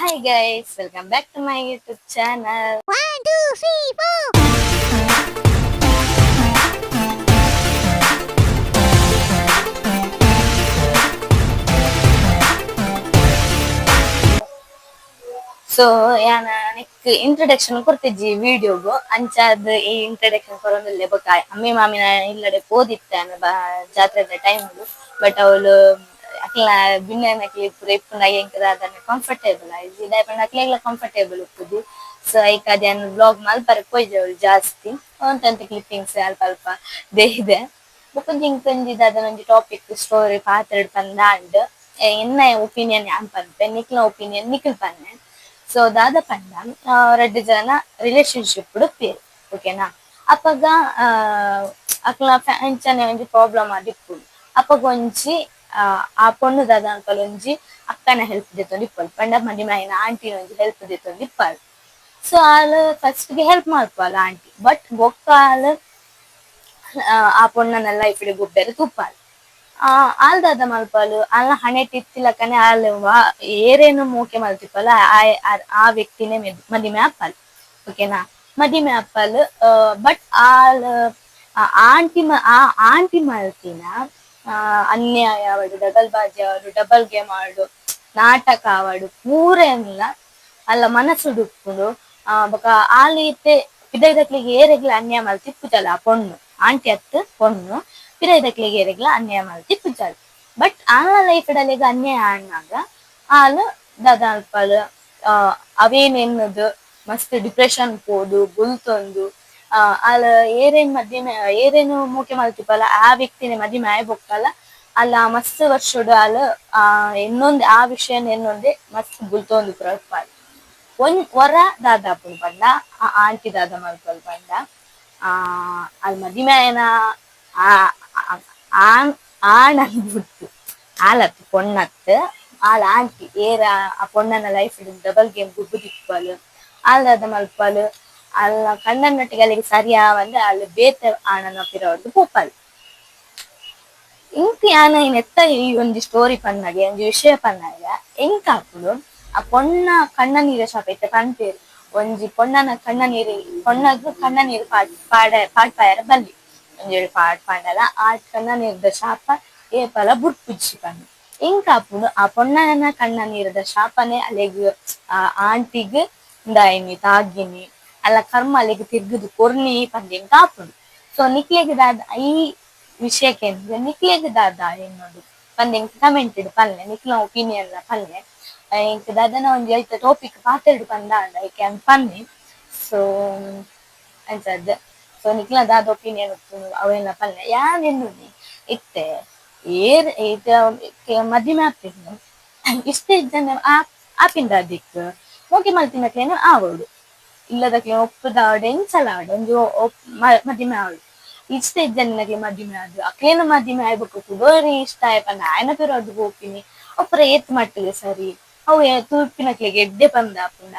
Hi guys, welcome back to my YouTube channel. 1, 2, 3, 4. So ಯಾನ ನೆಕ್ introduction ಕೊರ್ತಿಜ್ಜಿ ವಿಡಿಯೋಗು ಅಂಚಾದ್ ಈ introduction ಕೊರೊಂದುಲ್ಲೆ. ಬೊಕ ಅಮ್ಮೆ ಮಾಮಿನ ಇಲ್ಲಡೆ ಪೋದಿತ್ತೆ ಜಾತ್ರೆದ ಟೈಮ್, ಬಟ್ ಅವ್ಲು ಅಕ್ಲ್ನ ಬಿನ್ನನಕ್ಲೆ ಪೂರ ಇಪ್ಪುನಗ ಎಂಕ್ ದಾದನ ಕಂಫರ್ಟೇಬಲ್ ಆಯಿಜಿ. ದಾಯೆ ಪಂಡ ಅಕ್ಲೆಗ್ಲ ಕಂಫರ್ಟೇಬಲ್ ಉಪ್ಪುಜಿ. ಸೊ ಐಕ್ ಅದ್ ಯಾನ್ ವ್ಲಾಗ್ ಮಲ್ಪರೆ ಪೋಯಿಜಿ ಅವ್ಲು ಜಾಸ್ತಿ. ಒಂತೊಂತೆ ಕ್ಲಿಪ್ಪಿಂಗ್ಸ್ ಅಲ್ಪ ಅಲ್ಪ ದೈದೆ. ಬೊಕ ಎಂಕ್ ಒಂಜಿ ದಾದನ ಒಂಜಿ ಟಾಪಿಕ್, ಸ್ಟೋರಿ ಪಾತೆರೊಡು ಪಂದ್ ಆಂಡ್. ಎನ್ನ ಒಪಿನಿಯನ್ ಯಾನ್ ಪನ್ಪೆ, ನಿಕ್ಲ್ನ ಒಪಿನಿಯನ್ ನಿಕ್ಲ್ ಪನ್ನೆ. ಸೊ ದಾದ ಪಂಡ, ರಡ್ಡ್ ಜನ ರಿಲೇಶನ್ಶಿಪ್ ಉಪ್ಪೆರ್, ಓಕೆನಾ? ಅಪಗ ಅಕ್ಲ್ನ ಅಂಚನೆ ಒಂಜಿ ಪ್ರಾಬ್ಲಮ್ ಆದಿಪ್ಪುಂಡು. ಅಪಗ ಒಂಜಿ ಆ ಪೊಣ್ಣು ದಾದ ಮನ್ಪಲ್, ಒಂಜಿ ಅಕ್ಕನ ಹೆಲ್ಪ್ ದೆತ್ತೊಂದು ಇಪ್ಪಲ್. ಪಂಡ ಮದಿಮೆ ಆಯಿನ ಆಂಟಿನ ಒಂಜಿ ಹೆಲ್ಪ್ ದೆತ್ತೊಂದು ಇಪ್ಪಲ್. ಸೊ ಆಲ್ ಫಸ್ಟ್ ಗೆ ಹೆಲ್ಪ್ ಮಲ್ಪುವಲ್ ಆಂಟಿ, ಬಟ್ ಬೊಕ್ಕ ಆಲ್ ಆ ಪೊಣ್ಣನ ಲೈಫ್ ಡ್ ಗೊಬ್ಬೆರೆ ತೂಪಾಲ್. ಆಲ್ ದಾದ ಮಲ್ಪಲ್, ಆಲ್ನ ಹಣೆಟ್ ಇತ್ತಿಲಕನೆ ಆಲ್ ವಾ ಏರೇನು ಮೋಕೆ ಮಲ್ತಿಪ್ಪಲ್, ಆ ವ್ಯಕ್ತಿನೇ ಮದಿಮೆ ಆಪಲ್, ಓಕೆನಾ? ಮದಿಮೆ ಆಪಲ್. ಬಟ್ ಆಲ್ ಆಂಟಿ ಆ ಆಂಟಿ ಮಲ್ತಿನ ಅನ್ಯಾಯ ಆವಡ್, ಡಬಲ್ ಬಾಜಿ ಆವಡ್, ಡಬಲ್ ಗೇಮ್ ಆವಡ್, ನಾಟಕ ಆವಡ್, ಪೂರೆನ್ಲ ಅಲ್ಲ ಮನಸ್ಸುಡು ಉಪ್ಪುಂಡು. ಬೊಕ ಆಲ್ ಇತ್ತೆ ಪಿದಯ್ದಕ್ಲೆಗ್ ಏರೆಗ್ಲ ಅನ್ಯಾಯ ಮಲ್ತಿಪ್ಪುಜಲ್. ಆ ಪೊಣ್ಣು, ಆಂಟಿ ಅತ್ತ್, ಪೊಣ್ಣು ಪಿದಯ್ದಕ್ಲೆಗ್ ಏರೆಗ್ಲ ಅನ್ಯಾಯ ಮಲ್ತಿಪ್ಪುಜಲ್. ಬಟ್ ಆಲ್ನ ಲೈಫ್ ಅಲೆಗ್ ಅನ್ಯಾಯ ಆನಾಗ ಆಲ್ ದಾದ ಮಲ್ಪಲ್, ಅವೇನ್ ಎನ್ನುದು ಮಸ್ತ್ ಡಿಪ್ರೆಷನ್ ಪೋದು ಬುಲ್ತೊಂದು, ಆಲ್ ಏರೆನ್ ಮದಿಮೆ, ಏರೆನ್ ಮೋಕೆ ಮಲ್ತಿಪ್ಪಲ, ಆ ವ್ಯಕ್ತಿನ ಮದಿಮೆ ಆಯ್ ಬೊಕ್ಕಲ ಅಲ್ಲ ಮಸ್ತ್ ವರ್ಷಡ್ ಆಲ್ ಎನ್ನೊಂದು ಆ ವಿಷಯನ್ ಎನ್ನೊಂದೆ ಮಸ್ತ್ ಬುಲ್ತೊಂದು ಪೂರ ಉಪ್ಪಾಲ್. ಒಂಜ್ ವರ ದಾದ ಆಪುಂಡು ಪಂಡ, ಆ ಆಂಟಿ ದಾದ ಮಲ್ಪಲ್ ಪಂಡ, ಆಲ್ ಮದಿಮೆ ಆಯನ ಆ ಆಣ್ ಆಣನ್ ಬುಡ್ದು, ಆಲತ್ ಪೊಣ್ಣತ್, ಆಲ್ ಆಂಟಿ ಏರ ಆ ಪೊಣ್ಣನ life double game ಗೊಬ್ಬುದಿಪ್ಪಲ್, ಆಲ್ ದಾದ ಮಲ್ಪಲ್, ಆಲ್ನ ಕಂಡನೊಟ್ಟಿಗೆ ಅಲೆಗ್ ಸರಿ ಆವಂದೆ ಆಲ್ ಬೇತೆ ಆಣನ ಪಿರವುಡ್ದು ಪೋಪಲ್. ಎಂಕ್ ಯಾನ್ ನೆತ್ತ ಈ ಒಂಜಿ ಸ್ಟೋರಿ ಪನ್ನಗ, ಒಂಜಿ ವಿಷಯ ಪನ್ನಗ ಎಂಕ್ ಆಪುಂಡು, ಆ ಪೊಣ್ಣ ಕಣ್ಣ ನೀರ ಶಾಪ ಇತ್ತೆ ಪನ್ಪೆರ್, ಒಂಜಿ ಪೊಣ್ಣನ ಕಣ್ಣ ನೀರು, ಪೊಣ್ಣಗ್ ಕಣ್ಣ ನೀರು ಪಾಡ್ ಪಾಡ ಪಾಡ್ಪಾಯೆರೆ ಬಲ್ಲಿ. ಒಂಜಿ ವೇಳೆ ಪಾಡ್ ಪಾಂಡಲ ಆ ಕಣ್ಣ ನೀರ್ದ ಶಾಪ ಏಪಲ ಬುಡ್ಪುಜಿ ಪಂದ್. ಎಂಕ್ ಆಪುಂಡು, ಆ ಪೊಣ್ಣನ ಕಣ್ಣ ನೀರ್ದ ಶಾಪನೆ ಅಲೆಗ್ ಆ ಆಂಟಿಗ್ ಉಂದಾಯಿನಿ, ತಾಗಿನಿ ಅಲ್ಲ, ಕರ್ಮ ಅಲೆಗ್ ತಿರ್ಗುದು ಕೊರ್ನಿ ಪಂದ್ ಎಂಕ್ ಆಪುಂಡು. ಸೊ ನಿಕ್ಲೆಗ್ ದಾದ ಈ ವಿಷಯಕ್ಕೆ ನಿಕ್ಲೆಗ್ ದಾದ ಎನ್ನೋಡು ಪಂದ್ ಎಂಕ್ ಕಮೆಂಟ್ ಡ್ ಪನ್ಲೆ. ನಿಕ್ಲ್ನ ಒಪಿನಿಯನ್ ಲ ಪನ್ಲೆ. ಎಂಕ್ ದಾದನ ಒಂಜಿ ಐತ ಟಾಪಿಕ್ ಪಾತೆರೊಡು ಪಂದ್ ಆಂಡ ಐಕ್ ಯಾನ್ ಪನ್ನೆ. ಸೊ ಅಂಚಾದ್ ಸೊ ನಿಕ್ಲ್ನ ದಾದ ಒಪಿನಿಯನ್ ಉಪ್ಪುಂಡು ಅವೆನ್ಲ ಪನ್ಲೆ. ಯಾನ್ ಎನ್ನುನಿ, ಇತ್ತೆ ಏರ್ ಇತ್ತೆ ಮದಿಮೆ ಆಪಿನ ಇಷ್ಟ ಇಜ್ಜಂದೆ ಆಪಿಂದ ದಿಕ್ಕ್ ಮೋಕೆ ಮಲ್ತಿನಕ್ಲೆನ್ ಆವೊಡು, ಇಲ್ಲದಕ್ಲೆನ ಒಪ್ಪುದಾವಡ್ ಎಂಚಲ ಆವಡ್ ಒಂಜಿ ಮದಿಮೆ ಆವೊಡು. ಇಷ್ಟ ಇಜ್ಜಂದಿನಕ್ಲೆ ಮದಿಮೆ ಆದ್, ಅಕ್ಲೆನ ಮದಿಮೆ ಆಯ್ ಬೊಕ್ಕ ಕುಡೊರಿ ಇಷ್ಟ ಆಯೆ ಪಂಡ ಆಯನ ಪಿರವುಡ್ದು ಪೋಪಿನಿ ಅವು ಏತ್ ಮಟ್ಟಿಗೆ ಸರಿ? ಅವು ತೂಪಿನಕ್ಲೆಗ್ ಎಡ್ಡೆ ಪಂದ್ ಆಪುಂಡ?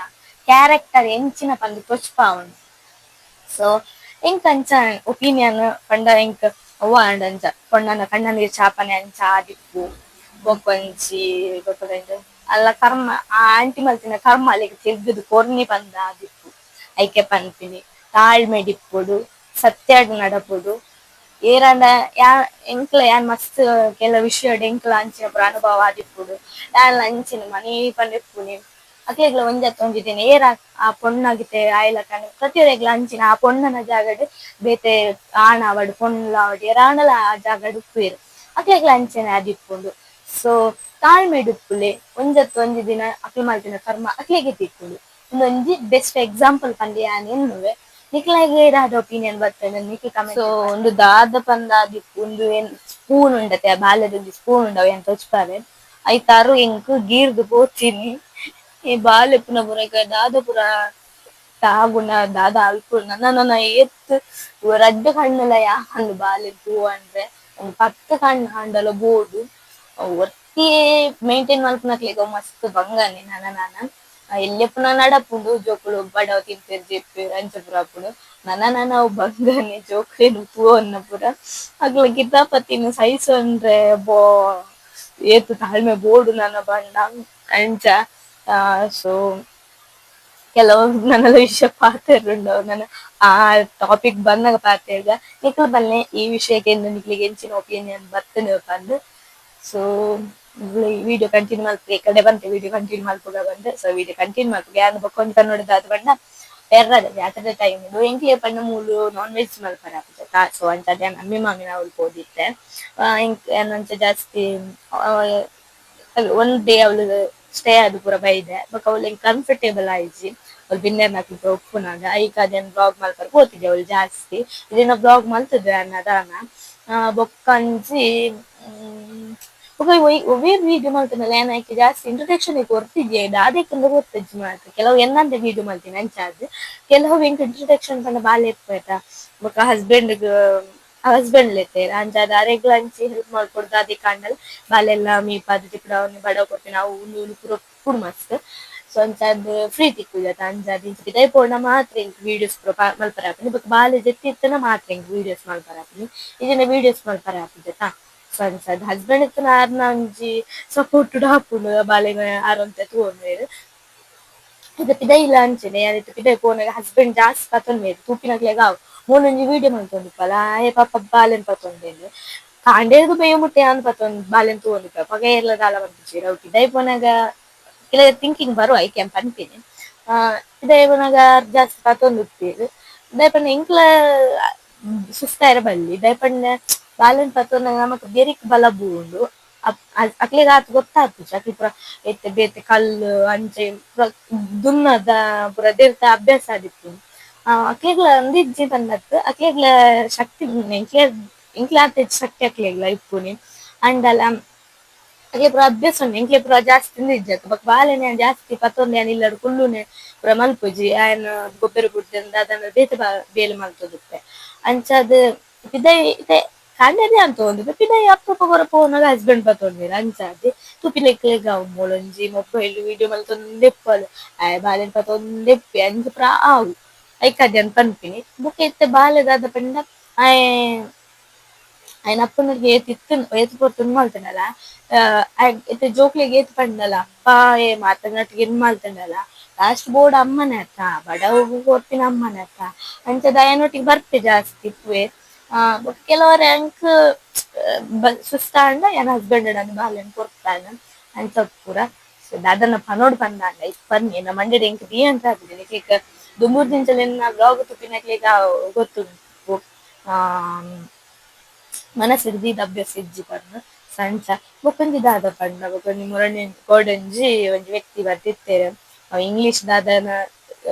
ಕ್ಯಾರೆಕ್ಟರ್ ಎಂಚಿನ ಪಂದ್ ತೋಜ್ಪಾವುಂಡು. ಸೊ ಎಂಕ್ ಅಂಚ ಒಪಿನಿಯನ್ ಪಂಡ, ಎಂಕ್ ಅವ್ವ ಆಂಡ ಅಂಚ ಪೊಣ್ಣನ ಕಣ್ಣ ನೀರ್ ಚಾಪನೆ ಅಂಚ ಆದಿಪ್ಪು. ಬೊಕೊಂಜಿ ಬೊಕ ಅಲ್ಲ ಕರ್ಮ, ಆ ಆಂಟಿ ಮಲ್ತಿನ ಕರ್ಮ ಅಲೆಗ್ ತಿರ್ಗುದು ಕೊರ್ನಿ ಪಂದ್ ಆದಿಪ್ಪು. ಐಕೆ ಪನ್ಪಿನಿ, ತಾಳ್ಮೆಡ್ ಇಪ್ಪೊಡು, ಸತ್ಯಡ್ ನಡಪೊಡು. ಏರಾಂಡ ಯಾ ಎಂಕ್ಲ ಯಾನ್ ಮಸ್ತ್ ಕೆಲ ವಿಷಯಡ್ ಎಂಕ್ಲ ಅಂಚಿನ ಪೂರ ಅನುಭವ ಆದಿಪ್ಪುಡು. ಯಾನ್ಲ ಅಂಚಿನ ಮನಿ ಪಂದ್ ಇಪ್ಪುನಿ. ಅಕ್ಲೆಗ್ಲ ಒಂಜತ್ತ್ ಒಂಜಿ ದಿನ ಏರ್ ಆ ಪೊಣ್ಣಗಿತೆ ಆಯ್ಲಕನೆ ಪ್ರತಿಯೊರಿಗ್ಲ ಅಂಚಿನ ಆ ಪೊಣ್ಣನ ಜಾಗಡ್ ಬೇತೆ ಆಣ್ ಆವಡ್ ಪೊಣ್ಣುಲ ಆವಡ್ ಏರಾಂಡಲ ಆ ಜಾಗಡ್ ಉಪ್ಪುವೆರ್, ಅಕ್ಲೆಗ್ಲ ಅಂಚನೆ ಆದಿಪ್ಪುಂಡು. ಸೊ ತಾಳ್ಮೆಡ್ ಉಪ್ಪುಲೆ. ಒಂಜತ್ತ್ ಒಂಜಿ ದಿನ ಅಕ್ಲು ಮಲ್ತಿನ ಕರ್ಮ ಅಕ್ಲೆಗೆ ತಿಕ್ಕುಂಡು. ಉಂದೊಂಜಿ ಬೆಸ್ಟ್ ಎಕ್ಸಾಂಪಲ್ ಪಂದ್ ಯಾನ್ ಎನ್ನುವೆ. ನಿಕ್ಲೆಗ್ ದಾದ ಒಪಿನಿಯನ್ ಬರ್ತದೆ ನಿಕ್ಲ್ ಕಮೆಂಟ್. ಸೊ ಉಂದು ದಾದ ಪಂದ್ ಆದಿಪ್ಪು, ಉಂದು ಏನ್ ಸ್ಪೂನ್ ಉಂಡತೆ, ಆ ಬಾಲೆದ ಒಂಜಿ ಸ್ಪೂನ್ ಉಂಡು, ಅವ್ ಯಾನ್ ತೋಜ್ಪಾವೆ. ಐತಾರು ಎಂಕ್ ಗೀರ್ದ್ ಪೋತಿನಿ. ಈ ಬಾಲೆ ಪುನ ಪೂರ ದಾದ ಪೂರ ತಾಗುನ ದಾದ ಅಲ್ಪ ನನ ನನ ಏತ್ ರಡ್ಡ್ ಕಣ್ಣುಲ ಯಾವಂದ್ ಬಾಲೆ ತೂವಂದ್ರೆ. ಒಂಜಿ 10 ಕಣ್ಣು ಆಂಡಲ ಬೋಡು. ಒರ್ತಿಯೇ ಮೇಂಟೈನ್ ಮಲ್ಪುನಕ್ಲೆಗ್ ಅವು ಮಸ್ತ್ ಬಂಗನೆ. ನನ ನನ ಎಲ್ಯ ಪುನ ನಡಪುಂಡು, ಜೋಕುಲು ಬಡವ್ ತಿನ್ಪೆರ್ ಜೆಪ್ಪೆರ್ ಅಂಚ ಪೂರ ಆಪುಂಡು. ನನ ನನ ಅವು ಬಂಗನೆ. ಜೋಕುಲೆನ್ ತೂವೊನ್ನ ಪೂರ ಅಕ್ಲ ಕಿತಾಪತಿನ್ ಸಹಿಸೊನ್ರೆ ಬೋ ಏತ್ ತಾಳ್ಮೆ ಬೋಡು ನನ ಪಂಡ ಅಂಚ. So ಕೆಲವು ನನಲ ವಿಷಯ ಪಾತೆರುಂಡು ನನ ಆ ಟಾಪಿಕ್ ಬಂದಾಗ ಪಾತೆರ್ಗ ನಿಕ್ಲು ಬಲ್ಲೆ ಈ ವಿಷಯಕ್ಕೆ ನಿಕ್ಲಿಗೆ ಎಂಚಿನ ಒಪಿನಿಯನ್ ಬರ್ತದೆ ಪಂದ್. So video continue ಮಲ್ಪುಗ ಈ ಕಡೆ ಬಂತೆ ವಿಡಿಯೋ ಕಂಟಿನ್ಯೂ ಮಲ್ಪುಗ ಬಂದು. So video continue ಮಲ್ಪುಗ ಯಾನ್ ಬೊಕ್ಕ ಕನ್ನಡದ ಬಣ್ಣ ಪೆರ್ರದ ಜಾತ್ರೆದ ಟೈಮ್ ಎಂಕ್ಲೆ ಪಂಡ ಮೂಲು ನಾನ್ ವೆಜ್ ಮಲ್ಪರೆ ಆಪುಜ ಸೊ ಅಂಚಾದ್ ಯಾನ್ ಅಮ್ಮೆ ಮಾಮಿನ ಅವ್ಲು ಪೋದಿತ್ತೆ. ಎಂಕ್ ಯಾನ್ ಅಂಚ ಜಾಸ್ತಿ ಒಂದ್ ಡೇ ಅವ್ಲು ಸ್ಟೇ ಆದ್ ಪೂರ ಬೈದೆ. ಬೊಕ ಅವ್ಲು ಎಂಕ್ ಕಂಫರ್ಟೇಬಲ್ ಆಯಿಜಿ ಅವ್ಲು ಬಿನ್ನೆರ್ನಕುಲು ಪೂರ ಉಪ್ಪುನಗ. ಐಕ್ ಯಾನ್ ವ್ಲಾಗ್ ಮಲ್ಪರೆ ಪೋತಿಜಿ ಅವ್ಲು ಜಾಸ್ತಿ. ಇಜಿಂಡ ವ್ಲಾಗ್ ಮಲ್ತುದೆ ಯಾನ್ ದಾನ. ಬೊಕ್ಕಂಜಿ ಬೊಕ ಒವ್ವೇ ವಿಡಿಯೋ ಮಲ್ತುಂಡಲ ಯಾನ್ ಐಕ್ ಜಾಸ್ತಿ ಇಂಟ್ರೊಡಕ್ಷನ್ ಕೊರ್ತಿಜಿ. ದಾದೆಕ್ ಗೊತ್ತಿಜ್ಜಿ ಮಾತ್ರ. ಕೆಲವು ಎನ್ನಂತೆ ವಿಡಿಯೋ ಮಲ್ತಿನಿ ಅಂಚಾದ್ ಕೆಲವು ಎಂಕ್ ಇಂಟ್ರೊಡಕ್ಷನ್ ಪಂಡ ಬಾಲೆ ಇಪ್ಪುವೆತ. ಬೊಕ ಹಸ್ಬೆಂಡ್ ಗ್ ಹಸ್ಬೆಂಡ್ ಲೆತ್ತೆರ್ ಅಂಚಾದ್ ಅರೆಗ್ಲ ಅಂಚಿ ಹೆಲ್ಪ್ ಮಲ್ಪೊಡು ದಾದೆಕ್ ಆಂಡಲ ಬಾಲೆಲ್ಲ ಮೀಪಾದ್ ತಿಕ್ಕುಡಾವುನಿ ಬಡವು ಕೊರ್ಪಿನ ಅವು ಉಂದು ಉಂದು ಪೂರ ಉಪ್ಪುಂಡು ಮಸ್ತ್. ಸೊ ಅಂಚಾದ್ ಫ್ರೀ ತಿಕ್ಕುಜತ. ಅಂಚಾದ್ ಇಂಚ ಪಿದಯಿ ಪೋಂಡ ಮಾತ್ರ ಎಂಕ್ ವಿಡಿಯೋಸ್ ಪೂರ ಮಲ್ಪರೆ ಆಪುಂಡು. ಬೊಕ ಬಾಲೆ ಜೆತ್ತಿತ್ತುಂಡ ಮಾತ್ರ ಎಂಕ್ ವಿಡಿಯೋಸ್ ಮಲ್ಪರೆ ಆಪುಂಡು. ಇಜ್ಜಿಂಡ ವಿಡಿಯೋಸ್ ಮಲ್ಪರೆ ಆಪುಜತ. ಸೊ ಅಂಚಾದ್ ಹಸ್ಬೆಂಡ್ ಇತ್ತಿನ ಆರ್ನ ಒಂಜಿ ಸಪೋರ್ಟ್ ಆಪುಂಡು ಬಾಲೆಗ್ ಆರ್ ಒಂತೆ ತೂವೊನ್ವೆರ್. ಇತ್ತೆ ಪಿದಯಿಲ ಅಂಚೆನೆ ಯಾನ್ ಇತ್ತೆ ಪಿದಯಿ ಪೋನಗ ಹಸ್ಬೆಂಡ್ ಜಾಸ್ತಿ ಪತೊನ್ವೆರ್. ತೂಪಿನಕ್ಲೆಗ್ ಆವು ಮೂಲೊಂಜಿ ವಿಡಿಯೋ ಮಲ್ತೊಂದಿಪ್ಪಲ ಆಯೆ ಪಾಪ ಬಾಲೆನ್ ಪತೊಂದೆರ್. ಕಾಂಡೆರ್ದ್ ಬಯ್ಯ ಮುಟ್ಟ ಯಾನ್ ಪತೊಂದು ಬಾಲೆನ್ ತೂವೊಂದಿಪ್ಪೆ. ಅಪಗ ಏರ್ಲ ದಾಲ ಪನ್ಪುಜೆರ್. ಅವು ಪಿದಯಿ ಪೋನಗ ಕೆಲವೆರ್ ಥಿಂಕಿಂಗ್ ಬರುವ ಐಕೆ ಯಾನ್ ಪನ್ಪಿನಿ. ಪಿದಯಿ ಪೋನಗ ಜಾಸ್ತಿ ಪತೊಂದಿಪ್ಪೆರ್. ದಾಯೆ ಪಂಡ ಎಂಕ್ಲ ಸುಸ್ತಾಯೆರೆ ಬಲ್ಲಿ. ದಾಯೆ ಪಂಡ ಬಾಲೆನ್ ಪತೊನ್ನಗ ನಮಕ್ ಬೆರಿಕ್ ಬಲ ಬೂರುಂಡು. ಅಕ್ಲೆಗ್ ಆತ್ ಗೊತ್ತಾಪುಜಿ. ಅಕ್ಲ್ ಪೂರ ಇತ್ತೆ ಬೇತೆ ಕಲ್ಲು ಅಂಚೆ ಪೂರ ದುನ್ನದ ಪೂರ ದೆರ್ತ್ ಅಭ್ಯಾಸ ಆದಿಪ್ಪುಂಡು. ಅಕ್ಲೆಗ್ಲ ಅಂದಿಜ್ಜಿ ಪಂದತ್ ಅಕ್ಲೆಗ್ಲ ಶಕ್ತಿ ಎಂಕ್ಲೆ ಎಂಕ್ಲೆ ಆತ್ ಹೆಚ್ಚ್ ಶಕ್ತಿ ಅಕ್ಲೆಗ್ಲ ಇಪ್ಪುನಿ. ಅಂಡಲ ಅಕ್ಲೆ ಪೂರ ಅಭ್ಯಾಸ ಉಂಡು. ಎಂಕ್ಲೆ ಪೂರ ಜಾಸ್ತಿ ಉಂದು ಇಜ್ಜಿ ಅತ್ತ. ಬೊಕ ಬಾಲೆನ್ ಯಾನ್ ಜಾಸ್ತಿ ಪತೊಂದು ಯಾನ್ ಇಲ್ಲಡ್ ಕುಲ್ಲುನೆ ಪೂರ ಮಲ್ಪುಜಿ. ಆಯನ್ ಗೊಬ್ಬರ ಬುಡ್ದು ದಾದಾಂಡ ಬೇತೆ ಬೇಲೆ ಮಲ್ತೊಂದಿಪ್ಪೆ. ಅಂಚಾದ್ ಪಿದಯಿ ಇತ್ತೆ ಕಾಂಡೆರ್ದ್ ಯಾನ್ ತೂವೊಂದಿಪ್ಪೆ. ಪಿದಯಿ ಅಪರೂಪ ಪೂರ ಪೋನಗ ಹಸ್ಬೆಂಡ್ ಪತೊನ್ವೆರ್. ಅಂಚಾದ್ ತೂಪಿನಕ್ಲೆಗ್ ಆವು ಮೂಲೊಂಜಿ ಮೊಬೈಲ್ ವಿಡಿಯೋ ಮಲ್ತೊಂದೇ ಇಪ್ಪುವಲ್ ಆಯೆ ಬಾಲೆನ್ ಪತೊಂದೇ ಇಪ್ಪುವೆ ಅಂಚ ಪೂರ ಆವು. ಐಕಾದ್ ಯಾನ್ ಪನ್ಪಿನಿ. ಬೊಕ ಇತ್ತೆ ಬಾಲೆ ದಾದ ಪಂಡ ಆಯೆ ಆಯನ ಅಪ್ಪನೊಟ್ಟಿಗೆ ಏತ್ ಇತ್ತ್ಂಡ್ ಏತ್ ಪೊರ್ತು ಉಂದು ಮಲ್ತ್ಂಡಲ ಇತ್ತೆ ಜೋಕ್ಲೆಗ್ ಏತ್ ಪಂಡಲ ಅಪ್ಪ ಏ ಮಾತೆರ್ನೊಟ್ಟಿಗೆ ಇಂದ್ ಮಲ್ತ್ಂಡಲ ಲಾಸ್ಟ್ ಬೋಡು ಅಮ್ಮನೆ ಅತ್ತ, ಬಡವುಗು ಕೊರ್ಪಿನ ಅಮ್ಮನೆ ಅತ್ತ. ಅಂಚಾದ್ ಆಯನೊಟ್ಟಿಗೆ ಬರ್ಪೆ ಜಾಸ್ತಿ ಇಪ್ಪುವೆ. ಬೊಕ ಕೆಲವೊರ ಎಂಕ್ ಸುಸ್ತಾಂಡ ಯಾನ್ ಹಸ್ಬೆಂಡ್ ಡ ಬಾಲೆನ್ ಕೊರ್ಪೆ ಅಂಚ ಪೂರ. ಸೊ ದಾದನ ಪನೊಡು ಪಂದಾಂಡ ಇತ್ ಪನ್ನಿ ಎನ್ನ ಮಂಡೆಡ್ ಎಂಕ್ ದಿ ಅಂತ ಆಪುಜಿ. ನಿಕ್ಲೆಗ್ ದುಂಬುರ್ದಿಂಚಲ ಎನ್ನ ವ್ಲಾಗ್ ತೂಪಿನಕ್ಲೆಗ್ ಗೊತ್ತುಂಡು ಮನಸ್ಸಿಗ್ ದೀದ್ ಅಭ್ಯಾಸ ಇಜ್ಜಿ ಪಂದ್. ಅಂಚ ಬೊಕೊಂಜಿ ದಾದ ಪಂಡ ಬೊಕೊಂಜಿ ಮುರಣಿ ಕೋಡಂಜಿ ಒಂಜಿ ವ್ಯಕ್ತಿ ಬತ್ತಿತ್ತೆರ್. ಅವ್ ಇಂಗ್ಲೀಷ್ ದಾದನ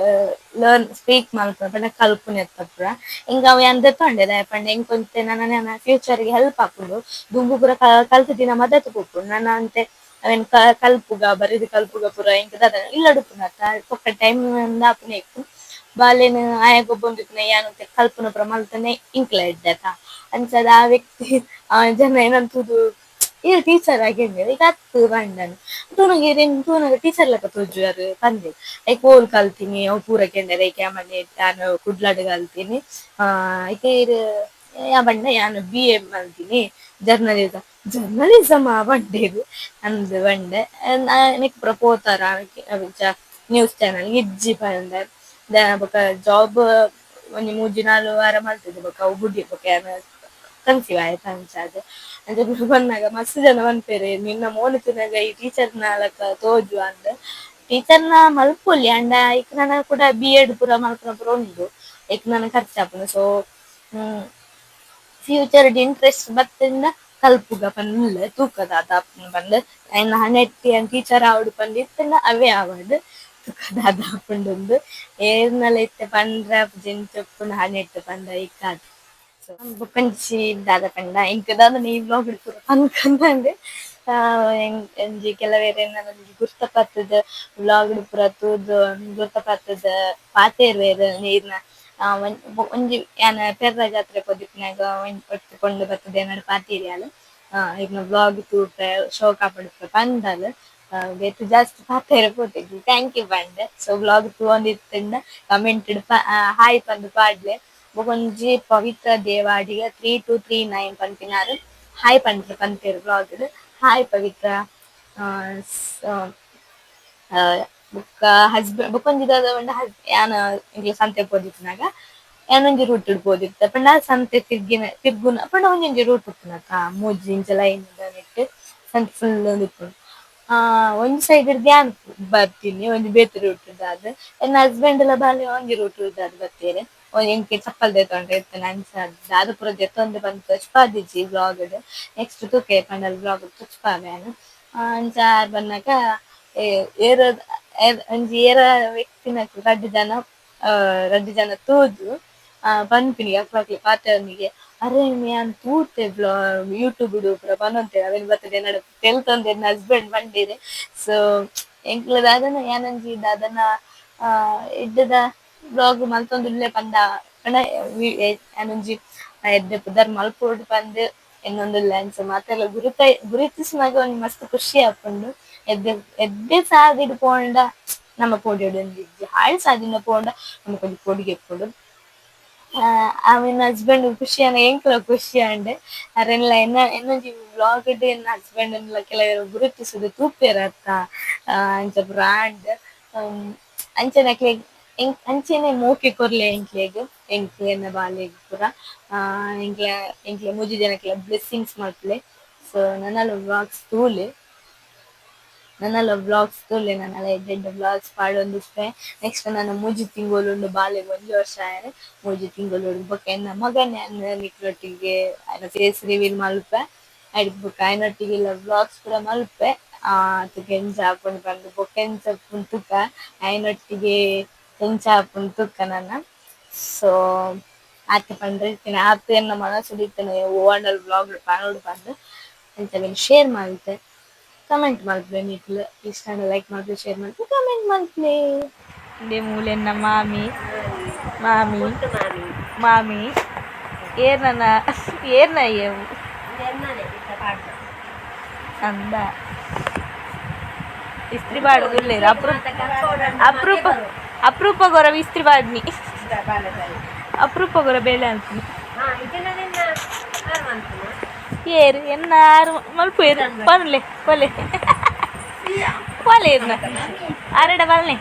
ಲರ್ನ್ ಸ್ಪೀಕ್ ಮಲ್ಪುನ ಪಂಡ ಕಲ್ಪುನೆತ್ತ ಪೂರ. ಎಂಕ್ ಅವು ಯಾನ್ ದೆತೊಂಡೆ. ದಾಯೆ ಪಂಡ ಎಂಕ್ ಒಂತೆ ನನ ನನ ಫ್ಯೂಚರ್ ಗ್ ಹೆಲ್ಪ್ ಆಪುಂಡು. ದುಂಬು ಪೂರ ಕಲ್ತುದಿನ ಮದತ್ ಪೋಪುಂಡು. ನನ ಒಂತೆ ಅವೆನ್ ಕಲ್ಪುಗ ಬರೆದ್ ಕಲ್ಪುಗ ಪೂರ ಎಂಕ್ ದಾದ ಇಲ್ಲಡ್ ಉಪ್ಪುನತ್ತ ಬೊಕ್ಕ ಟೈಮ್ ಆಪುನೆಕ್ ಬಾಲೆನ್ ಆಯೆ ಗೊಬ್ಬೊಂದಿಪ್ಪುನ ಯಾನ್ ಒಂತೆ ಕಲ್ಪುನ ಪೂರ ಮಲ್ತುಂಡ ಎಂಕ್ಲ ಎಡ್ಡೆ ಅತ. ಅಂಚಾದ್ ಆ ವ್ಯಕ್ತಿ ಆ ಜನ ಎನನ್ ತೂದು ಈರ್ ಟೀಚರ್ ಆಗೆಂದೆರ್ ಈಗ ಅತ್ತ್ ಪಂಡನ್. ತೂನಗ ಇರೆನ್ ತೂನಗ ಟೀಚರ್ ಲೆಕ ತೋಜುವರ್ ಪಂದೆರ್. ಐಕ್ ಓಲ್ ಕಲ್ತಿನಿ ಅವು ಪೂರ ಕೇಂಡೆರ್. ಐಕ್ ಯಾನ್ ಪಂಡೆ ಯಾನ್ ಕುಡ್ಲಡ್ ಕಲ್ತಿನಿ. ಐಕ್ ಈರ್ ಯಾನ್ ಪಂಡೆ ಯಾನ್ ಬಿ.ಎ ಮಲ್ತಿನಿ ಜರ್ನಲಿಸಮ್. ಜರ್ನಲಿಸಮ್ ಆ ಪಂಡೆರ್ ಅಂದ್ ಪಂಡೆ. ನಿಕ್ ಪೂರ ಪೋತಾರ ನ್ಯೂಸ್ ಚಾನೆಲ್ ಇಜ್ಜಿ ಪಂಡೆ. ಬೊಕ ಜಾಬ್ ಒಂಜಿ ಮೂಜಿ ನಾಲ್ ವಾರ ಮಲ್ತುದು ಬೊಕ ಅವು ಬುಡಿ ಬೊಕ ಯಾನ್ ಕನ್ಸೀವ್ ಆಯೆ ಅಂಚಾದ್. ಅಂಚ ಪನ್ನಗ ಮಸ್ತ್ ಜನ ಪನ್ಪೆರ್ ನಿನ್ನ ಮೋನೆ ತೂನಗ ಈ ಟೀಚರ್ ನ ಲೆಕ ತೋಜುವ ಅಂದ್. ಟೀಚರ್ ನ ಮಲ್ಪೊಲಿ ಆಂಡ ಐಕ್ ನನ ಕುಡ ಬಿ.ಎಡ್ ಪೂರ ಮಲ್ಪುನ ಪೂರ ಉಂಡು. ಐಕ್ ನನ ಖರ್ಚಾಪುಂಡು. ಸೊ ಫ್ಯೂಚರ್ ಡ್ ಇಂಟ್ರೆಸ್ಟ್ ಬತ್ತ್ಂಡ ಕಲ್ಪುಗ ಪಂದ್ ತೂಕ ದಾದ ಆಪುಂಡು ಪಂದ್. ಎನ್ನ ಹಣೆಟ್ ಯಾನ್ ಟೀಚರ್ ಆವೊಡು ಪಂದ್ ಇತ್ತ್ಂಡ ಅವೇ ಆವಡ್. ತೂಕ ದಾದ ಆಪುಂಡುಂದು. ಏರ್ನಲ ಇತ್ತೆ ಪಂಡ್ರೆ ಆಪುಜಿ ಎಂಚ ಉಪ್ಪುಂಡು ಹಣೆಟ್ ಪಂದ್ ಐಕಾದ್. ಸೊ ಬೊಕೊಂಜಿ ದಾದ ಪಂಡ ಎಂಕ್ ದಾದನ ಈ ವ್ಲಾಗ್ ಡ್ ಪೂರ ಪನ್ಕಂದ್ ಒಂಜಿ ಕೆಲವೆರ್ ಎನ್ನನ್ ಒಂಜಿ ಗುರ್ತ ಪತ್ತುದು ವ್ಲಾಗ್ ಡ್ ಪೂರ ತೂದು ಗುರ್ತ ಪತ್ತುದು ಪಾತೆರುವೆರ್ ಈರ್ನ ಒಂಜಿ ಯಾನ್ ಪೆರ್ರ ಜಾತ್ರೆ ಪೋದಿಪ್ಪುನಗ ಒಂಜಿ ಪೊಣ್ಣು ಬತ್ತುದು ಎನಡ ಪಾತೆರಿಯಲ್. ಇರ್ನ ವ್ಲಾಗ್ ತೂಪೆ ಶೋಕ್ ಆಪುಂಡು ಪಂಡಲ್. ಬೇತೆ ಜಾಸ್ತಿ ಪಾತೆರೆ ಪೋತಿಜಿ thank you ಪಂಡೆ. ಸೊ ವ್ಲಾಗ್ ತೂವೊಂದಿತ್ತುಂಡ ಕಮೆಂಟ್ ಡ್ ಹಾಯ್ ಪಂದ್ ಪಾಡ್ಲೆ. ಬೊಕೊಂಜಿ ಪವಿತ್ರ ದೇವಾಡಿಗ 3239 ಪನ್ಪಿನಾರ್ ಹಾಯ್ ಪಂದ್ ಪಂತೆರ್ ವ್ಲಾಗ್ ಡ್. ಹಾಯ್ ಪವಿತ್ರ. ಬೊಕ್ಕ ಹಸ್ಬೆಂಡ್ ಬೊಕೊಂಜಿ ದಾದ ಪಂಡ ಯಾನ್ ಎಂಕ್ಲ ಸಂತೆ ಪೋದಿಪ್ಪುನಗ ಯಾನೊಂಜಿ ರೂಟ್ ಡ್ ಪೋದಿತ್ತೆ ಪಂಡ ಸಂತೆ ತಿರ್ಗಿನ ತಿರ್ಗುನ ಪಂಡ ಒಂಜೊಂಜಿ ರೂಟ್ ಉಪ್ಪುನತ ಮೂಜಿ ಇಂಚ ಲೈನ್ ದ ನೆಟ್ಟ್ ಸಂತೆ ಫುಲ್ ಇಪ್ಪುಂಡು. ಒಂಜಿ ಸೈಡ್ ಡ್ದ್ ಯಾನ್ ಬರ್ತೀನಿ ಒಂಜಿ ಬೇತೆ ರೂಟ್ ದಾದ್ ಎನ್ನ ಹಸ್ಬೆಂಡ್ ಲ ಬಾಲೆ ಒಂಜಿ ರೂಟ್ ದಾದ್ ಬತ್ತೆರ್. ಎಂಕ್ ಚಪ್ಪಲ್ ದೆತೊಂಡೆ ಇತ್ತುಂಡು, ಅಂಚ ದಾದ ಪೂರ ದೆತೊಂದೆ ಪಂದ್ ತೋಜ್ಪಾದಿಜಿ ವ್ಲಾಗ್ ಡ್. ನೆಕ್ಸ್ಟ್ ತೂಕೆ ಪಂಡಲ್ ವ್ಲಾಗ್ ತೋಜ್ಪಾವೆ ಯಾನ್. ಅಂಚ ಆರ್ ಬನ್ನಗ ಏರ್ ಒಂಜಿ ಏರ ವ್ಯಕ್ತಿನಕುಲು ರಡ್ಡ್ ಜನ ತೂದು ಪನ್ಪಿನಿ ಅಕ್ಲಕ್ಲೆ ಪಾತೆರೊಂದಿಗೆ, ಅರೆ ಯಾನ್ ತೂತೆ ಯೂಟ್ಯೂಬ್ ಡು ಪೂರ ಪನೊಂತೆರ್, ಅವೆನ್ ಬತ್ತುದು ಎನ್ನಡ ತೆಲ್ತೊಂದು ಎನ್ನ ಹಸ್ಬೆಂಡ್ ಪಂಡೆರ್. ಸೊ ಎಂಕ್ಲ ದಾದನ ಯಾನೊಂಜಿ ದಾದನ ಎಡ್ಡೆದ ವ್ಲಾಗ್ ಮಲ್ತೊಂದುಲ್ಲೆ ಪಂದ ಪಂಡ ಯಾನೊಂಜಿ ಎಡ್ಡೆ ಪುದರ್ ಮಲ್ಪೊಡು ಪಂದ್ ಎನ್ನೊಂದುಲ್ಲೆ. ಅಂಚ ಮಾತೆರ್ಲ ಗುರುತಿಸುನಗ ಒಂಜಿ ಮಸ್ತ್ ಖುಷಿ ಆಪುಂಡು. ಎಡ್ಡೆ ಎಡ್ಡೆ ಸಾದಿಡ್ ಪೋಂಡ ನಮ ಪೋಡ್ಯೊಡು ಒಂಜಿ ಹಾಳ್ ಸಾದಿನ ಪೋಂಡ ನಮಕೊಂಜಿ ಪೋಡಿಗೆ ಇಪ್ಪುಂಡು. ಅವೆನ್ ಹಸ್ಬೆಂಡ್ ಖುಷಿ ಆಂಡ ಎಂಕ್ಲ ಖುಷಿ ಆಂಡ್. ಅರೆನ್ಲ ಎನ್ನ ಎನ್ನೊಂಜಿ ವ್ಲಾಗ್ ಡ್ ಎನ್ನ ಹಸ್ಬೆಂಡ್ ನ್ಲ ಕೆಲವೆರ್ ಗುರುತಿಸುದು ತೂಪೆರ್ ಅತ್ತ, ಅಂಚ ಪುರ ಆಂಡ್. ಅಂಚನೆ ಅಕ್ಲೆಗ್ ಅಂಚೆನೆ ಮೋಕೆ ಕೊರ್ಲೆ ಎಂಕ್ಲೆಗ್, ಎಂಕ್ ಎನ್ನ ಬಾಲೆಗ್ ಪೂರ. ಎಂಕ್ಲ ಎಂಕ್ಲೆ ಮೂಜಿ ಜನಕ್ಲ ಬ್ಲೆಸ್ಸಿಂಗ್ಸ್ ಮಲ್ಪುಲೆ. ಸೊ ನನಲ ವ್ಲಾಗ್ಸ್ ತೂಲೆ, ನನಲ ವ್ಲಾಗ್ಸ್ ತೂಲೆ, ನನಲ ಎಡ್ಡೆ ಎಡ್ಡೆ ವ್ಲಾಗ್ಸ್ ಪಾಡೊಂದಿಪ್ಪೆ. ನೆಕ್ಸ್ಟ್ ನನ್ನ 3 ತಿಂಗೊಳುಂಡು ಬಾಲೆಗ್ 1 ವರ್ಷ ಆಯೆರೆ. 3 ತಿಂಗೊಳು ಬೊಕ್ಕ ಎನ್ನ ಮಗನ್ ಯಾನ್ ನಿಕ್ಲೊಟ್ಟಿಗೆ ಆಯ್ನ ಫೇಸ್ ರಿವೀಲ್ ಮಲ್ಪೆ. ಐಡ್ ಬೊಕ್ಕ ಆಯ್ನೊಟ್ಟಿಗೆಲ ವ್ಲಾಗ್ಸ್ ಪೂರ ಮಲ್ಪೆ. ತುಕ ಎಂಚ ಆಪುಂಡು ಪಂದ್, ಬೊಕ್ಕ ಎಂಚ ಆಪುಂಡು ತುಕ, ಆಯ್ನೊಟ್ಟಿಗೆ ಎಂಚ ಆಪುಂಡು ತುಕ ನನ. ಸೊ ಆತೆ ಪಂಡ್ರೆ ಇತ್ತಿನ, ಆತ್ ಎನ್ನ ಮನಸ್ಸುಡು ಇತ್ತಿನ ಓ ಆಂಡಲ ವ್ಲಾಗ್ ಪನೊಡು ಪಂದ್. ಅಂಚ ಶೇರ್ ಮಲ್ತೆ, ಕಮೆಂಟ್ ಮಲ್ಪುಲೆ. ನಿಕ್ಲು ಇಷ್ಟ ಆಂಡ ಲೈಕ್ ಮಲ್ಪುಲೆ, ಶೇರ್ ಮಲ್ಪುಲೆ, ಕಮೆಂಟ್ ಮಲ್ಪುಲೆ. ಇಂದೆ ಮೂಲೆನ್ನ ಮಾಮಿ ಮಾಮಿ ಮಾಮಿ ಏರ್ನ ಏರ್ನ ಅಂದ ಇಸ್ತ್ರಿ ಪಾಡುದಿಲ್ಲೇರು. ಅಪ್ರೂಪ ಅಪ್ರೂಪ ಅಪ್ರೂಪ ಗೊರ ಇಸ್ತ್ರಿ ಪಾಡ್ನಿ, ಅಪ್ರೂಪ ಗೊರ ಬೇಲೆ ಅನ್ಪುನಿ. ಏರು ಎನ್ನ ಆರು ಮಲ್ಪುವೆರ್ ಪನ್ಲೆ ಕೊಲೆ ಕೊಲೆ ಇರ್ನ ಆರೆಡ ಬಲ್ನೆ.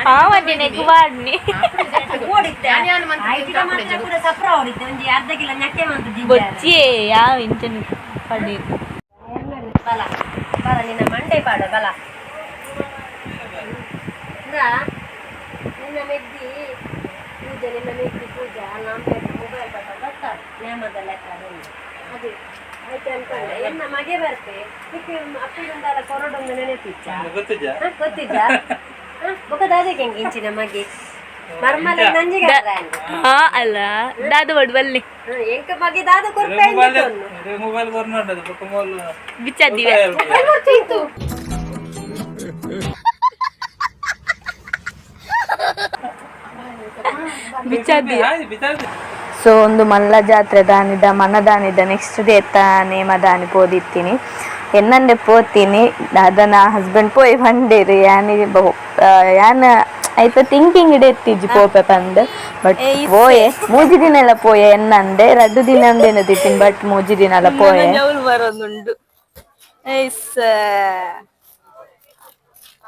ಪಾವಂದಿನೆಗ್ ಪಾಡ್ನಿ. ಬೊಚ್ಚಿ ಯಾವ ಇಂಚನೆ ಪಡೀರ್. ಬಲ ಬಲ, ನಿನ್ನ ಮಂಡೆ ಪಾಡ ಬಲ. ಇಂದಾ, ನಿನ್ನ ಮೆಗ್ದಿ ಪೂಜೆ, ನಿನ್ನ ಮೆಗ್ದಿ ಪೂಜಾ ನಮ್ಮ ಮೊಬೈಲ್ ಪಟ್ಟ ಬರ್ತಾರೆ ನೇಮದ ಲೆಕ್ಕ. ಅದೊಂದು ಅದೇ ಆಯ್ತು ಅನ್ಕೊಂಡೆ. ಎನ್ನ ಮಗೆ ಬರ್ತೆ ನಿಕ್ಕೆ ಅಪ್ಪಿಡುಂದಾಲ ಕೊರಡೊಂದು ನೆನಪಿಚ್ಚ? ಗೊತ್ತಿಜ್ಜಾ? ಬೊಕ ದಾದಕ್ಕೆ ಹೆಂಗೆ ಇಂಚಿನ ಮಗೆ ಮರ್ಮಲ ನಂಜಿಗೆ. ಹಾ ಅಲ್ಲ, ದಾದ ಬಡ್ ಬಲ್ಲೆ. ಎಂಕ ಮಗೆ ದಾದ ಕೊರ್ಪೆ? ಮೊಬೈಲ್ ಕೊರ್ನಂಡದು ಬೊಕ್ಕ ಮೊಲ್ ಬಿಚ್ಚಾದಿವೆ. ಇತ್ತು. ಬಿಚ್ಚಾದಿವೆ. ಸೊ ಒಂದು ಮಲ್ಲ ಜಾತ್ರೆ ದಾನಿದ ಮನದಾನಿದ ನೆಕ್ಸ್ಟ್ ಡೇ ನೇಮ ದಾನಿ ಪೋದಿತ್ತೀನಿ, ಎನ್ನಂದೆ ಪೋತೀನಿ. ದಾದನ ಹಸ್ಬೆಂಡ್ ಪೋಯ್ ಪಂಡೇರು. ಯಾನ್ ಯಾನ್ ಐತ ಥಿಂಕಿಂಗ್ ಇಡೆ ಎತ್ತಿಜ್ಜಿ ಪೋಪೆ ಪಂದ್. ಬಟ್ ಪೋಯೆ, 3 ದಿನ ಎಲ್ಲ ಪೋಯೆ. ಎನ್ನಂದೆ 2 ದಿನ ಅಂದೇನ ತಿತ್ತೀನಿ, ಬಟ್ 3 ದಿನ ಎಲ್ಲ ಪೋಯೆ. ಬರೋದುಂಡು.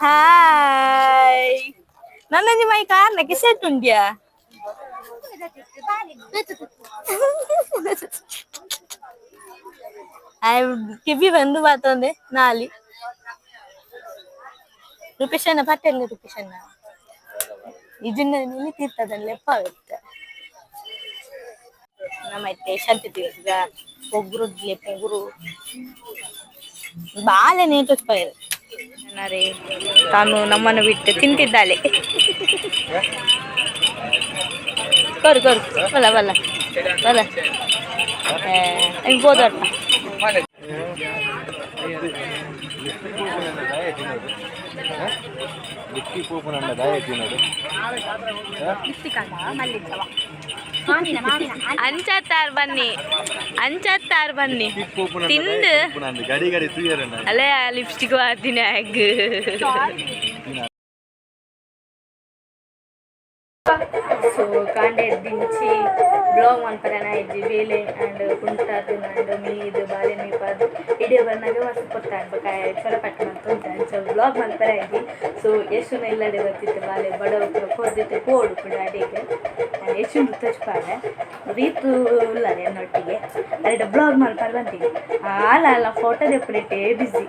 ಹಾಯ್, ನನ್ನಂಜಿ ಮೈ ಕಾರ್ನ ಕಿಸೆಟ್ ಉಂಡ್ಯಾ? ಕಿವಿ ಬಂದು ಬಾತಂದೆ ನಾಲಿ ರೂಪೇಶಣ್ಣ ಪಟ್ಟೆಲ್ಲ ರೂಪೇಶಣ್ಣ ಇದನ್ನ ನಿಲ್ಲಿತಿರ್ತದಲ್ಲ ಲೆಪ್ಪಾಗುತ್ತೆ. ನಮ್ಮ ಶಾಂತಿ ಈಗ ಪೊಗ್ರು ಪೊಗುರು ಬಾಳೆ ನೇಟು. ತಾನು ನಮ್ಮನ್ನು ಬಿಟ್ಟು ತಿಂತಿದ್ದಾಳೆ. ಕೊರು ಕೊರು, ಬಲ್ಲ ಬಲ್ಲ ಬಲ್ಲ ಹಿಂಗೆ ಹೋದಪ್ಪ. ಅಂಚತ್ತಾರ್ ಬನ್ನಿ, ಅಂಚತ್ತಾರ್ ಬನ್ನಿ ತಿಂದು. ಗಡಿ ಗಡಿ. ಅಲ್ಲೇ ಲಿಪ್ಸ್ಟಿಕ್ ಹಾಕ್ತೀನಿ. ಆಗ್ ಸೊ ಕಾಂಡೆ ದಿಂಚಿ ಬ್ಲಾಗ್ ಮನ್ಪರನ ಇಜ್ಜಿ ಬೇಲೆ ಆ್ಯಂಡ್ ಕುಂಟಾದು ಅಂಡ್ ಮೀದು ಬಾಲೆ ಮೀಪಾದು ಇಡೀ ಬಂದಾಗ ಮಸ್ತ್ ಕೊಡ್ತಾಂಡ್ ಬೊಕ ಚೊರ ಪಟ್ಟ ಮಂತುಂಟು ಅಂಚ ಬ್ಲಾಗ್ ಮನ್ಪರ ಇಜ್ಜಿ. ಸೊ ಯಶುನ ಇಲ್ಲಡೆ ಬರ್ತಿತ್ತು ಬಾಲೆ ಬಡವ ಪೂರ ಕೊರ್ದಿತ್ತೆ ಪೋಡು ಕೂಡ ಅಡಿಗೆ ಆ್ಯಂಡ್ ಯಶುನ್ ತಚ್ಪಾಡೆ ರೀತು ಉಲ್ಲದೆ ಎನ್ನೊಟ್ಟಿಗೆ ಅಲ್ಲಿಡ ಬ್ಲಾಗ್ ಮನ್ಪರ ಬಂತೀವಿ ಆಲ ಅಲ್ಲ ಫೋಟೋ ದೆಪ್ಪುನೆಟ್ಟೇ ಬಿಸಿ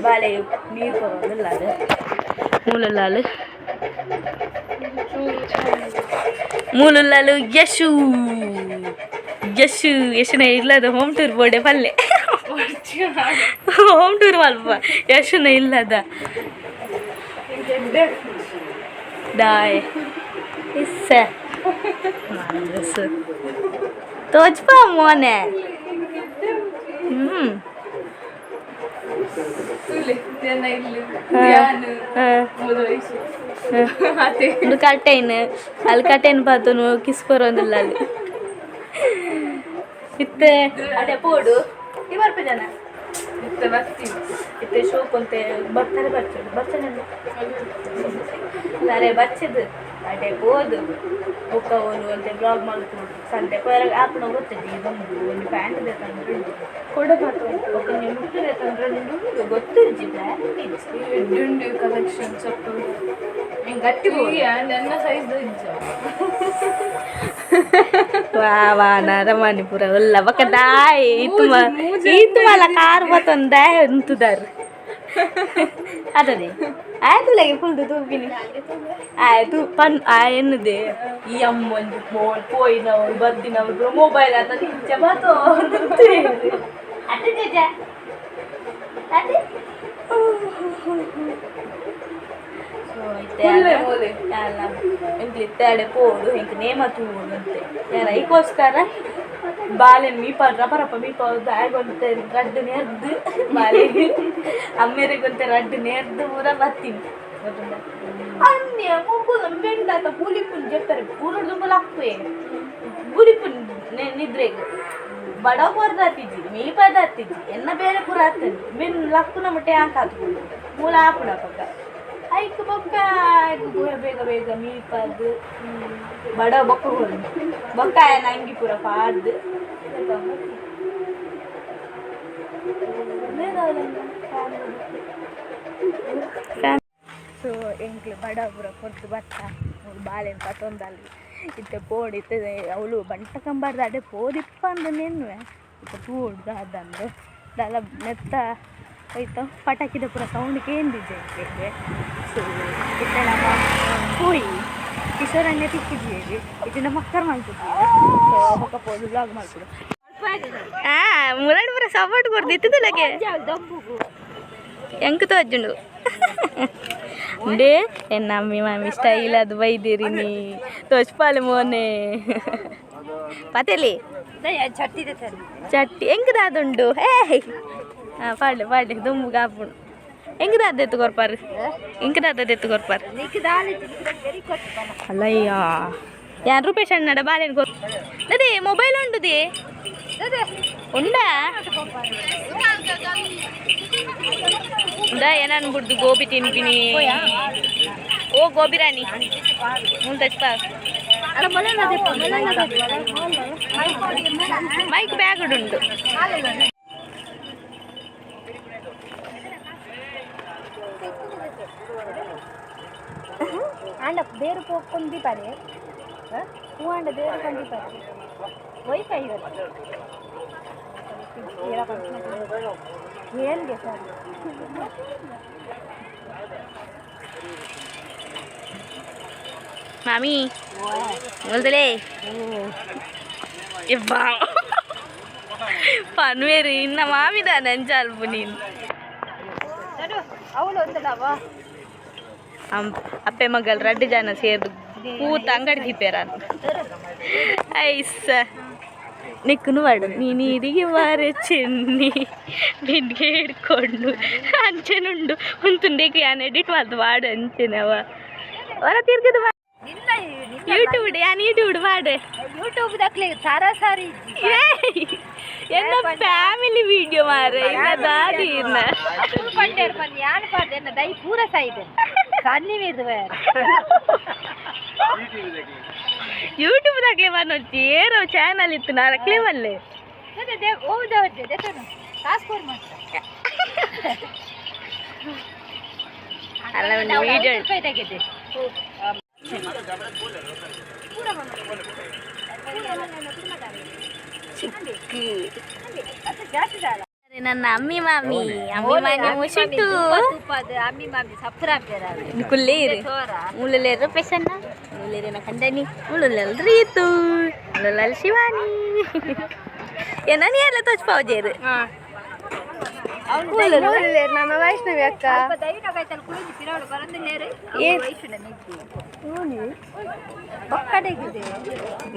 ಬಾಲೆ ನೀರು ಕೊರೊಂದುಲ್ಲ ಅದು ಮೂಲಲ್ಲಾಲು ಮೂಲುಲ್ಲಾಲು ಯಶು ಯಶು ಯಶುನ ಇಲ್ಲದ ಹೋಮ್ ಟೂರ್ ಬೋಡೆ ಪಲ್ಲೆ ಹೋಮ್ ಟೂರ್ ಮಲ್ಪ ಯಶುನ ಇಲ್ಲದ ದಾಯ್ ಇಸ್ಸ ತೋಜ್ಪ ಮೋನೆ. ಒಂದು ಕರ್ಟೈನ್ ಅಲ್ಲಿ ಕರ್ಟೈನ್ ಪಾತನು ಕಿಸ್ ಕೊರೊಂದಿಲ್ಲ ಅಲ್ಲಿ ಇತ್ತೆ ಅಡೆ ಪೋಡು ಈ ಬರ್ಪ ಜನ ಇತ್ತೆ ಶೋಕ್ ಅಂತೆ ಬರ್ತಾರೆ ಬರ್ಚೋಡು ಬರ್ಚನೆ ಅರೆ ಬಚ್ಚದು ಅಡೆ ಪೋದು ಬೊಕ್ಕ ಓಲು ಅಂತೆ ಬ್ಲಾಗ್ ಮಲ್ಪೊಡು ಸಂತೆ ಪೋಯರ ಆಪುನ ಗೊತ್ತಿದ್ದಿ ಇದೊಂದು ಒಂದು ಪ್ಯಾಂಟ್ ಬೇಕಂದ್ರೆ ಉಂಟು ಕೊಡ ಮಾತ್ರ ಬೊಕ್ಕ ಒಂಜಿ ಮುಟ್ಟು ಬೇಕಂದ್ರೆ ಉಂಟು ಗೊತ್ತಿಜ್ಜಿ ಪ್ಲ್ಯಾನ್ ಉಂಡು ಕಲೆಕ್ಷನ್ ಸೊಪ್ಪು ಗಟ್ಟಿ ನನ್ನ ಸೈಜ್ ಇಜ್ಜ. ವಾ ವಾ ನರಮಾನಿ ಪೂರ ಉಲ್ಲ ಬೊಕ್ಕ ದಾಯ್ ಇತ್ತು ಇತ್ತು ಮಲ್ಲ ಕಾರ್ ಬತ್ತೊಂದು ದಾಯ್ ಉಂತುದಾರ್ ಅದದೆ ಆಯ್ತು ಲಗೆ ಫುಲ್ ತೂಪಿನಿ ಆಯ್ತು ಪನ್ ಆ ಎನ್ನುದೆ ಈ ಅಮ್ಮ ಒಂಜಿ ಫೋನ್ ಪೋಯಿನವ್ರು ಬತ್ತಿನವ್ರು ಮೊಬೈಲ್ ಆತ ಇಂಚ ಬತ್ತೋ ಅತ್ತೆ ಜೇಜ ಅತ್ತೆ. ಸೊ ಇತ್ತೆ ಅಲ್ಲ ಎಂಕ್ಲು ಇತ್ತೆ ಅಡೆ ಪೋಡು ಎಂಕ್ ನೇಮ ತೂವೊಡು ಅಂತೆ ಯಾರ ಐಕೋಸ್ಕರ ಬಾಲೆನ್ ಮೀಪ ರಪ ರಪ ಮೀಪ ಬ್ಯಾಗ್ ಒಂತೆ ರಡ್ಡು ನೇರ್ದು ಬಾಲೆಗ್ ಅಮ್ಮೆರೆಗೊಂತೆ ರಡ್ಡು ನೇರ್ದು ಪೂರ ಬತ್ತೀನಿ ಗೊತ್ತುಂಡ. ಅನ್ಯ ಮೊಗುಲ ಮೆಂಡಾತ ಪುಲಿಪುನ್ ಜೆಪ್ಪರೆ ಪೂರ ಲಪ್ಪೆ ಬುಲಿಪುನ್ ನಿದ್ರೆಗ್ ಬಡ ಕೊರ್ದಾತಿಜ್ಜಿ ಮೀಪದಾತಿಜ್ಜಿ ಎನ್ನ ಬೇರೆ ಪೂರ ಆತದೆ ಮೆನ್ ಲಕ್ಕುನ ಮಟ್ಟೆ ಹಾಕಾತು ಮೂಲ ಆಪುಣ ಪಕ್ಕ ಐಕ್ ಬೊಕ್ಕ ಐಕ್ ಬೇಗ ಬೇಗ ಮೀಪದ್ ಬಡ ಬೊಕ್ಕ ಕೊರ್ದು ಬೊಕ್ಕ ಆಯನ ಅಂಗಿ ಪೂರ ಪಾಡ್ದು ಸೊ ಎಂಕ್ಲು ಬಡ ಪೂರ ಕೊರ್ದು ಬತ್ತ ಬಾಳೆನ್ ಪತ್ತೊಂದಲ್ಲಿ ಇತ್ತೆ ಪೋಡು ಇತ್ತೆ ಅವಳು ಬಂಟ ಕಂಬಾರ್ದ ಅಡೆ ಪೋದಿಪ್ಪ ಅಂದ ನೆನ್ವೆ ಇತ್ತೆ ಪೋಡು ದಾದಂದು ದಾಲ ನೆತ್ತ ಹೋಯ್ತು ಪಟಾಕಿದ ಪೂರ ಸೌಂಡ್ ಕೇಂದಿಜ್ಜೆ ಎಂಕ್ಲೆಗ್. ಸೊ ಇತ್ತೆ ನಮ್ಮ ಪೋಯಿ ಕಿಶೋರಣ್ಣೆ ತಿಕ್ಕಿದ್ದೀರಿ ಇತ್ತಿನ ಮಕ್ಕರ್ ಮಲ್ಪುದ್ದೀರಿ. ಸೊ ಬೊಕ್ಕ ಪೋದು ಬ್ಲಾಗ್ ಮಲ್ಪುಡು. ಮುರಡ್ ಪೂರ ಸಪೋರ್ಟ್ ಕೊರ್ದು ಇತ್ತದಲಗೆ ಎಂಕ್ ತೋಜುಂಡು ಉಂಡೆ ಎನ್ನ ಅಮ್ಮಿ ಮಾಮಿ ಸ್ಟೈಲ್ ಅದು ಬೈದಿರಿ ನೀ ತೋಜ್ಪಾಲೆ ಮೋನೆ ಪತೆಲಿ ಚಟ್ಟಿ ಎಂಕ್ ದಾದುಂಡು ಏಯ್ ಹಾಂ ಪಾಡ್ಲೆ ಪಾಡ್ಲೆ ದುಂಬು ಕಾಪುಂಡು ಎಂಕ್ ದಾದ ಎತ್ತು ಕೊರ್ಪಾರು ಎಂಕ್ ದಾದ ಎತ್ತು ಕೊರ್ಪಾರು ಅಲ್ಲಯ್ಯ ಯಾರು ರೂಪೇಶ್ ಅಣ್ಣಡ ಬಾಳೆನ್ ಕೊರ್ ಅದೇ ಮೊಬೈಲ್ ಉಂಡುದಿ ಉಂಡಾ ಉಂಡಾ ಏನನ್ ಬುಡ್ದು ಗೋಬಿ ತಿನ್ಪಿನಿ ಓ ಗೋಬಿ ರಾಣಿ ಮುಂದೆ ಮೈಕ್ ಬ್ಯಾಗ್ ಉಂಟು. ಆಂಡ ಬೇರು ಪೋಕೊಂದಿ ಪರೆ ಹೂ ಆಂಡ ಬೇರು ಕೊಂದಿ ಪರೆ ವೈಫೈ ಏನ್ಗೆ ಸರ್. ಮಾಮಿ ಮೊದಲೇ ಪನ್ವೇರು ಇನ್ನ ಮಾಮಿದ ನಂಜಾಲ್ಪು ನೀನು ಅಪ್ಪೆ ಮಗಲ್ ರಡ್ಡು ಜನ ಸೇರ್ದು ಪೂತ ಅಂಗಡಿ ದೀಪೇರ ಐಸ ನಿಕ್ಕುನು ವಾಡು ನೀ ನೀರಿಗೆ ಬಾರೆ ಚೆನ್ನಿ ಬಿಂದಿಗೆ ಹಿಡ್ಕೊಂಡು ಅಂಚೆನುಂಡು ಉಂತುಂಡೇಕು ಯಾನ್ ಎಡಿಟ್ ಮಾಡ್ದು ವಾಡು ಅಂಚೆನವ ಹೊರ ತಿರ್ಗದು ಯೂಟ್ಯೂಬ್ ಯಾನ್ ಯೂಟ್ಯೂಬ್ ವಾಡೆ ಯೂಟ್ಯೂಬ್ ದಾಖಲೆ ಸಾರಾ ಸಾರಿ. ಎನ್ನ ಫ್ಯಾಮಿಲಿ ವಿಡಿಯೋ ಮಾರೆ ಇನ್ನ ದಾದಿ ಇನ್ನ ಪಂಡೇರ್ ಪಂದ್ ಯಾನ್ ಪಾಡ್ದೆ ದೈ ಪೂರ ಸಾಯಿದೆ ಸನ್ನಿ ಮೀರ್ದು. ಯೂಟ್ಯೂಬ್ ದಾಕ್ಲೆ ಬನ್ನೊಚ್ಚಿ ಏರೋ ಚಾನಲ್ ಇತ್ತು ನಾರಕ್ಲೆ ಮಲ್ಲೆ. ಅಲ್ಲ, ಒಂದು ವಿಡಿಯೋ. ನನ್ನ ಅಮ್ಮಿ ಮಾಮಿ, ಅಮ್ಮಿ ಮಾಮಿ ಮುಷಿಟ್ಟು. ಅಮ್ಮಿ ಮಾಮಿ ಸಪ್ರ. ಕುಲ್ಲೇರು ಮುಳ್ಳುಲೇರು ಪೆಸನ್ನ ಮುಳ್ಳುಲೇರಿನ ಕಂದನಿ ಮುಳ್ಳುಲಲ್ ರೀತು ಮುಳ್ಳುಲಲ್ ಶಿವಾನಿ ಏನ ಎಲ್ಲ ತೋಚ್ ಪಾವಜೇರು. ನಮ್ಮ ವೈಷ್ಣವಿ ಅಕ್ಕ.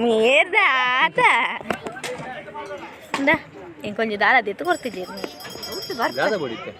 ಮೇರ್ದ ಆತ ಇಂದ ಇಂಕೊಂಜಿ ದಾಲ ದಿತ್ತು ಕೊಡ್ತಿದ್ದೀರಿ. ದಾದ ಬಡಿತೆ.